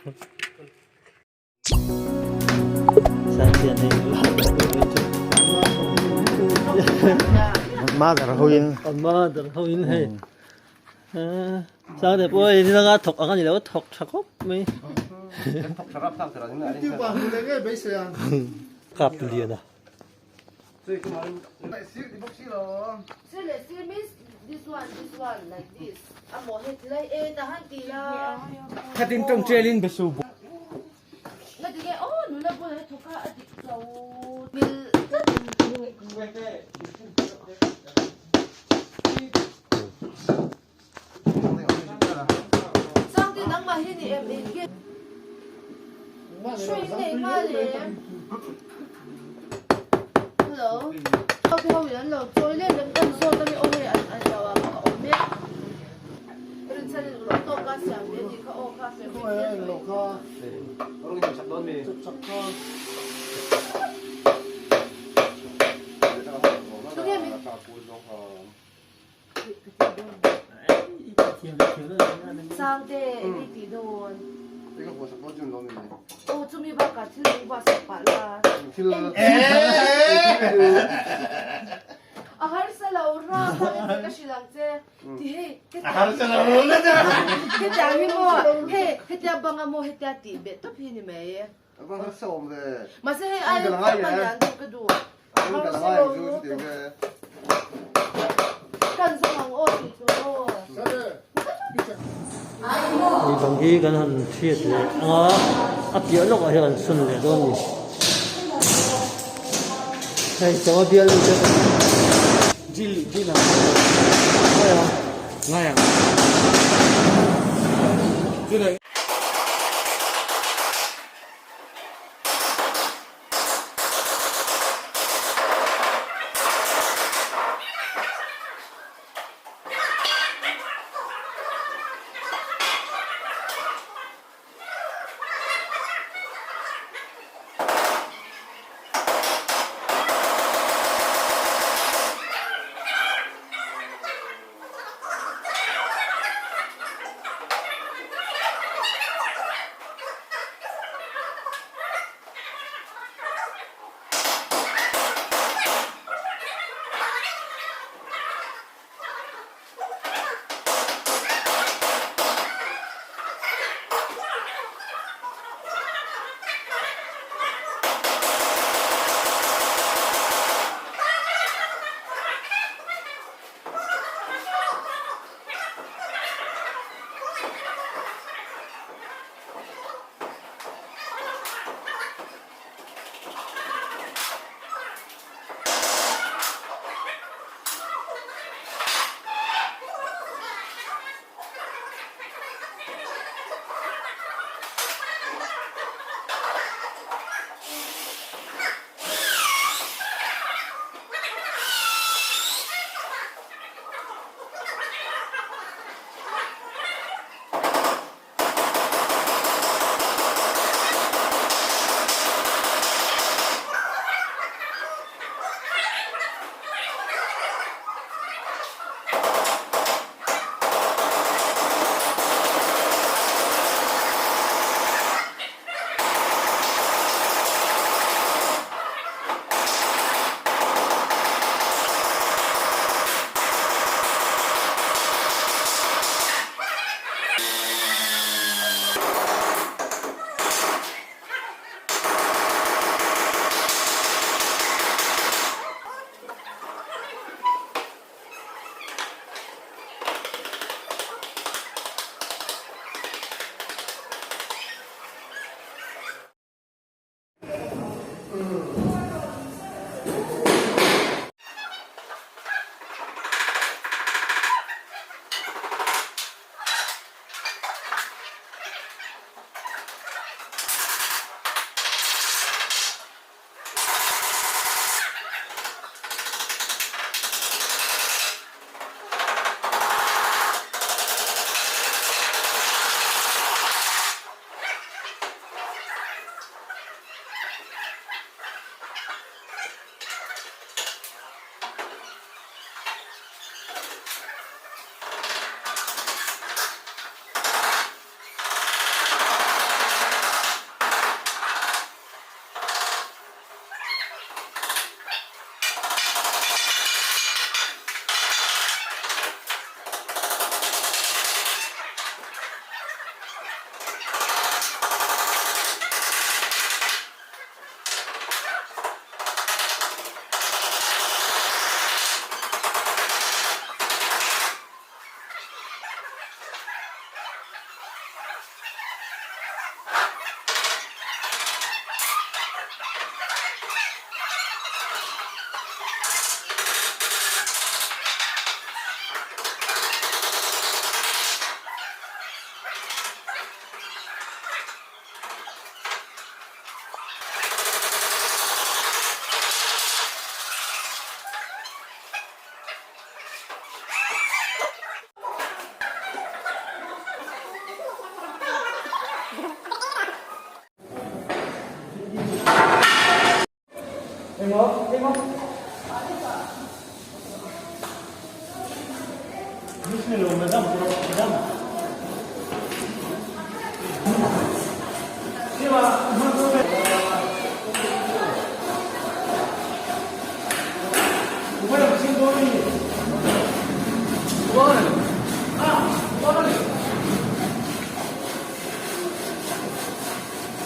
Mother hoin mother hoin hei sang te pawh hei nanga thawk ang ani lo thawk tha khawp mai kap lian a Khatin tong chelin besu Ni bang hi kan han hriat leh ang a, a piah lawkah hian an sun leh dawn a ni. Hei chaw bial mi te Dil dil ang ngai ang ngai ang dil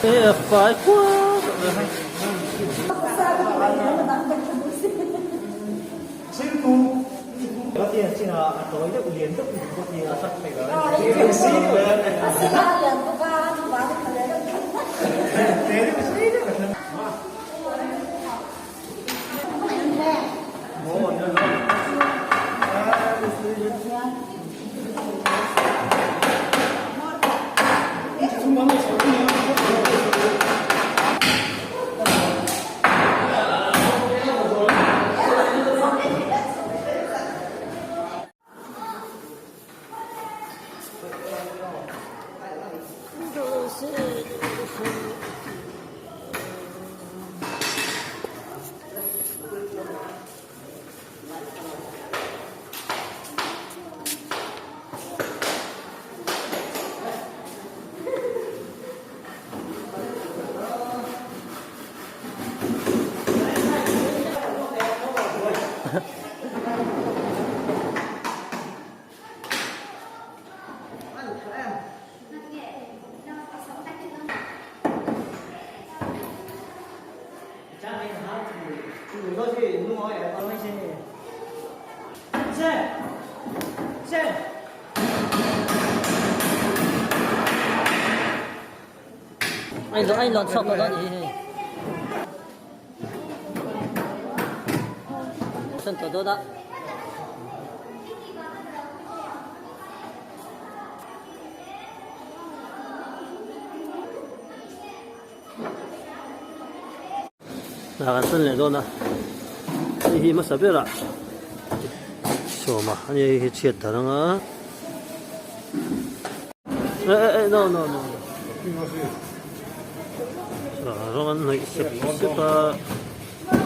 Hei a fai kuak a ni. Ai lon chhuak tawh dawn a nih hi hei. Sawn tawh dawn a. Hna kan sawn leh dawn a hei hi hmasa berah sawma a ni hei hi chhiat dar anga eh eh eh no no no rawng an hnawih sep sep a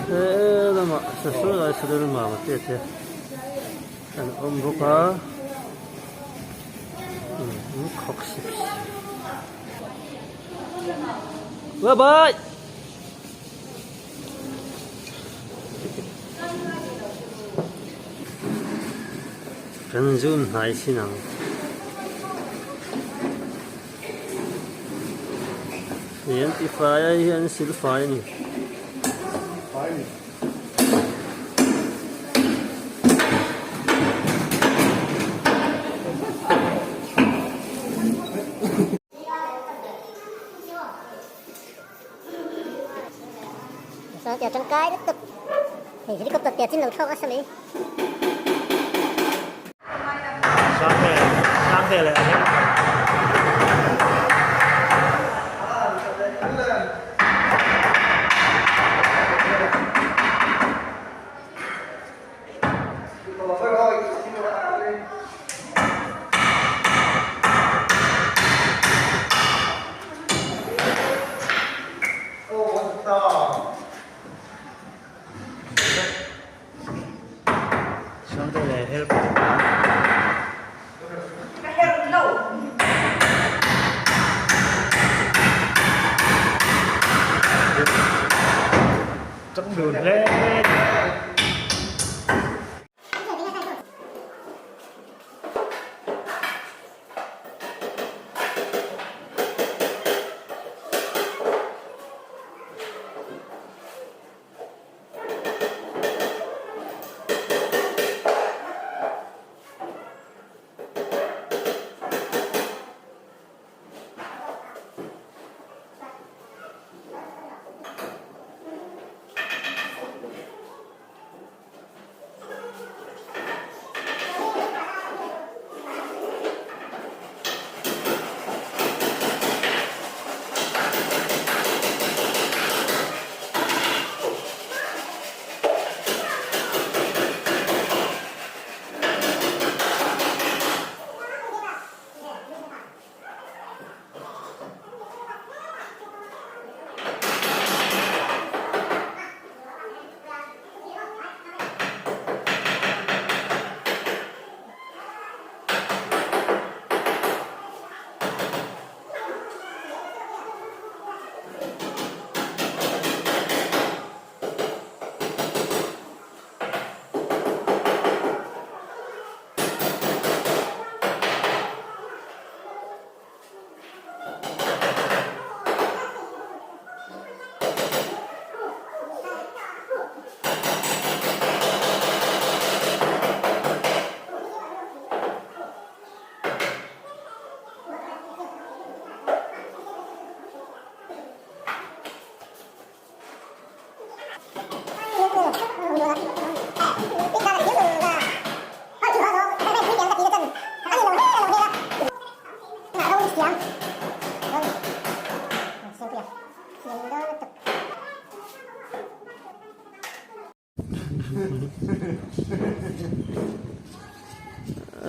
he lamah sasaw lai saw lamah te te an awm bawk a an khawk sep sep. Bye bye. Kan zoom hnai sin ang. Hei an ti fai a hei an sil fai a ni.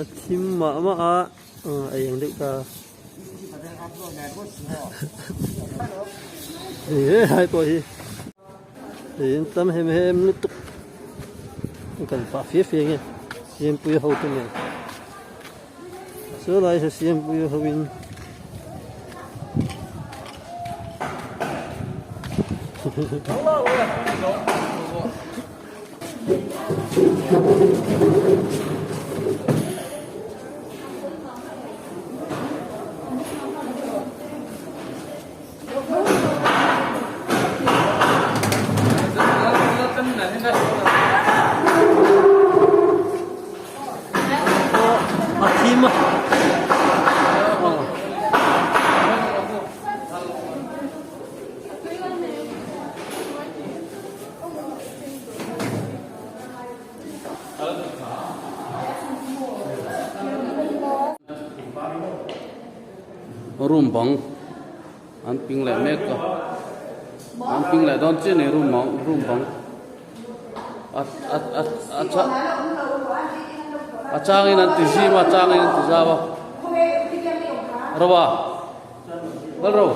A thim mah mah a a eng deuh ta. Helai pawh hi in tam hem hem lutuk kan pah fia fia nge siampui ho te nen chulai hi siampui ho in A thim a. Room bang an ping leh mek a an ping leh dawn chiah a ni room bang room bang a a a a chang a changin an ti zim a a changin an ti zau a rova. Kal ro.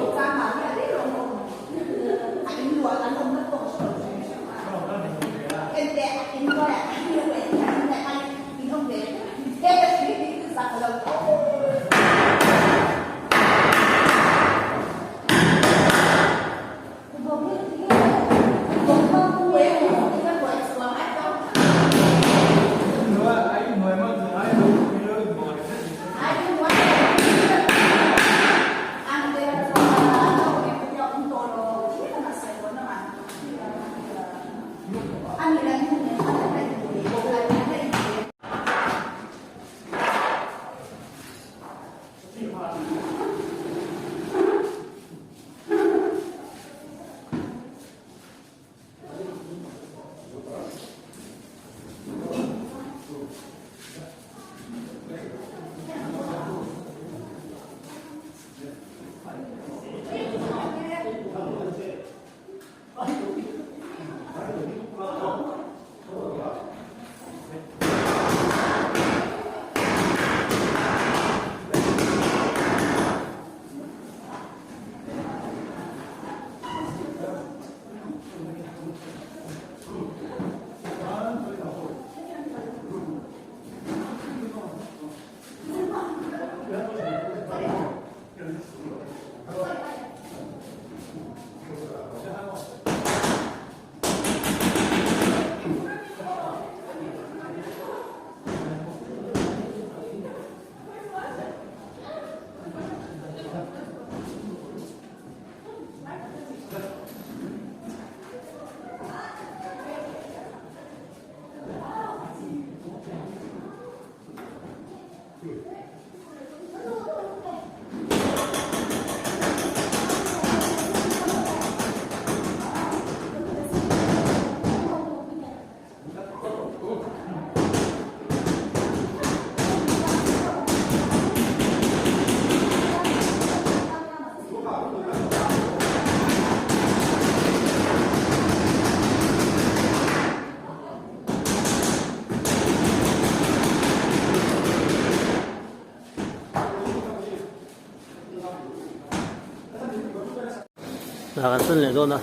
Hna kan tan leh dawn a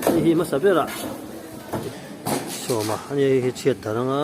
hei hi hmasa berah sawma a ni hei hi chhiat dar anga.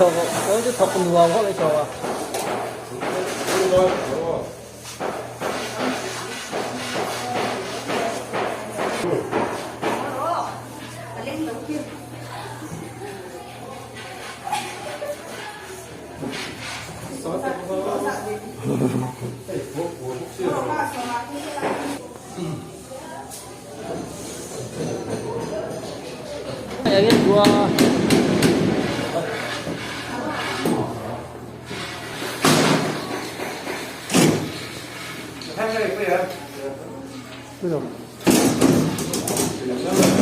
Thawk aw chu thawk nuam khawp mai thawk a.